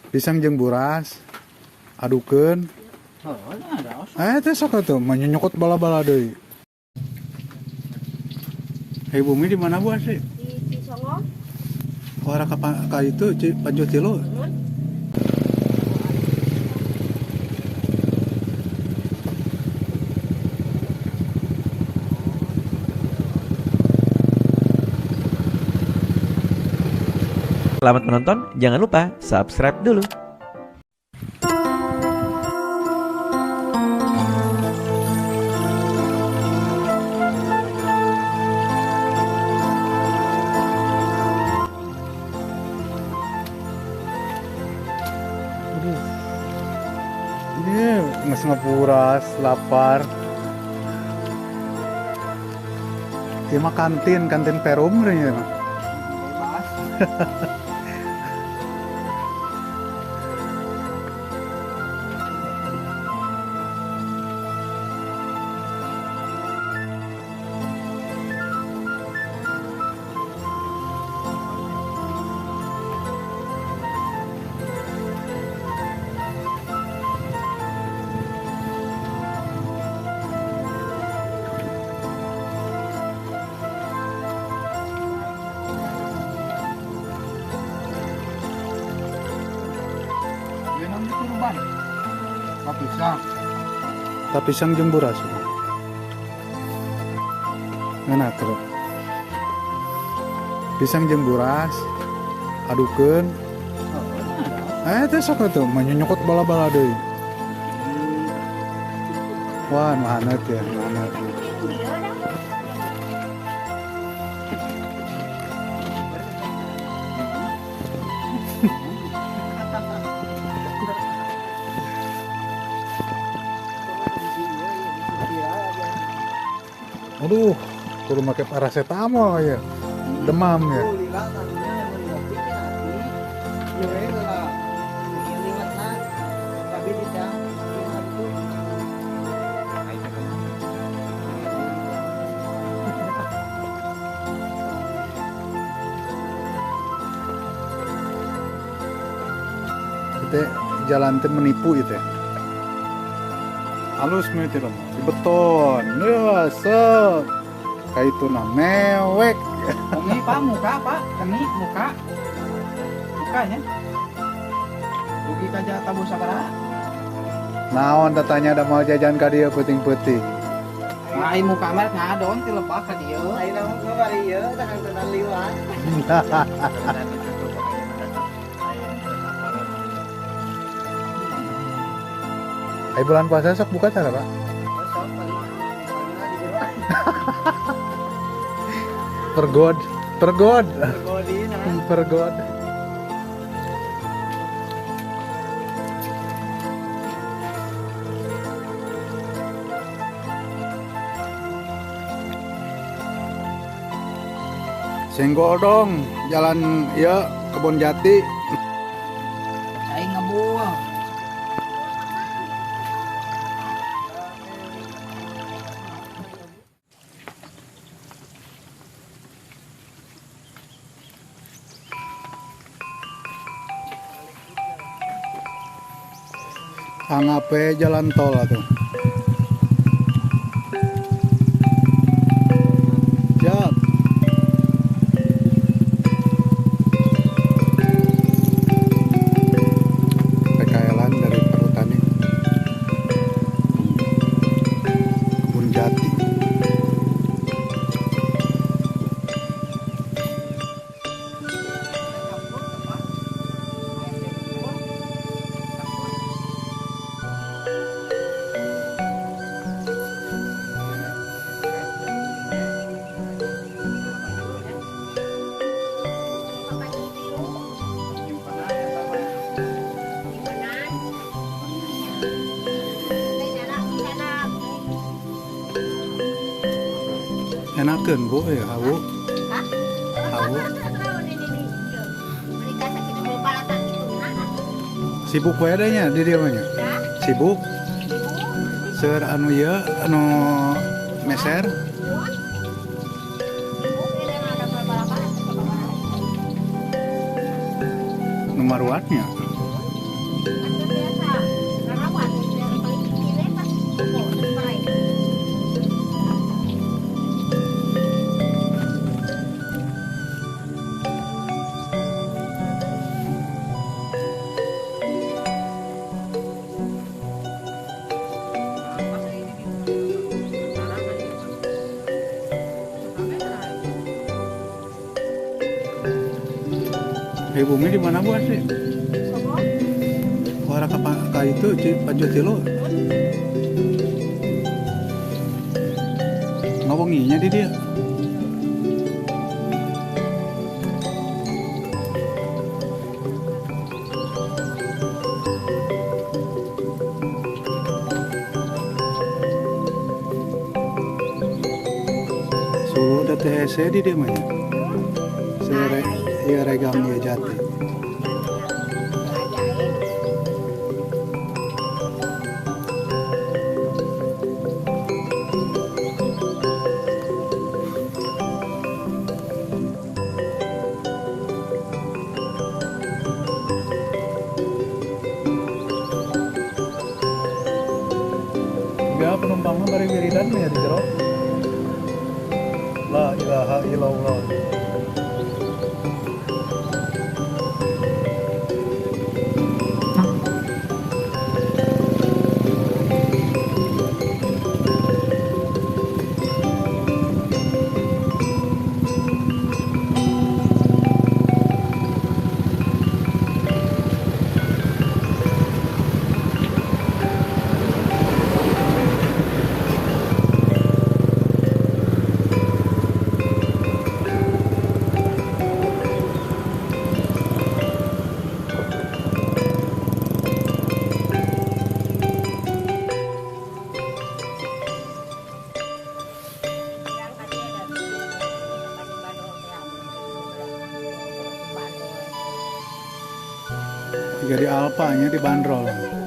Pisang jeung buras. Adukeun. Teh sok atuh mah nyokot bala-bala deui. Hei bumi di mana Bu asli? Di Cisongo. Oh, arah ka itu Panjo Tilu. Selamat menonton, jangan lupa subscribe dulu. Aduh, ini nggak ngepuras, lapar. Ini mah kantin Perum ini mah. Tapi pisang jeung buras. Ngeunah teu? Pisang jeung buras adukeun. Teh sok atuh mah nyokot bala-bala deui. Wah, nu haneut ya, nu haneut. Aduh, kudu make paracetamol ya. Demam ya. Itu jalan teh menipu itu ya. Halus meuti mah, di beton. Ya, set. Kayak itu nah mewek. Ini Pak muka, Pak. Ini muka. Mukanya. Rugi kaja tabu sabaraha. Naon tatanya ada mau jajan ka dieu peuting-peuting. Nah, ai muka mah ngadon ti lepak ka dieu. Ayeuna mah bari ieu tangteunan liwat. Ai bulan puasa sok buka cara, Pak? Pergod, pergod. Pergod. Senggol dong, jalan ya Kebon Jati. Aing ngebul. Angape jalan tol atuh. Siap. PKL-an dari Perhutani. Kebun Jati. Enakeun Bu ya hawu. Hawu. Sibuk wae nya di dieu mah nya. Sibuk. Seur anu ieu anu meser. Nu maruatnya. Bumi di mana Bu asli? Warah ka itu Pajotilo. Ngawenginya di dia. Sudah THC di dia mah. Iya regang dia jati. Ya penumpangnya bari wiridan ya di jero. La ilaha illallah. Jadi Alfa nya dibanderol.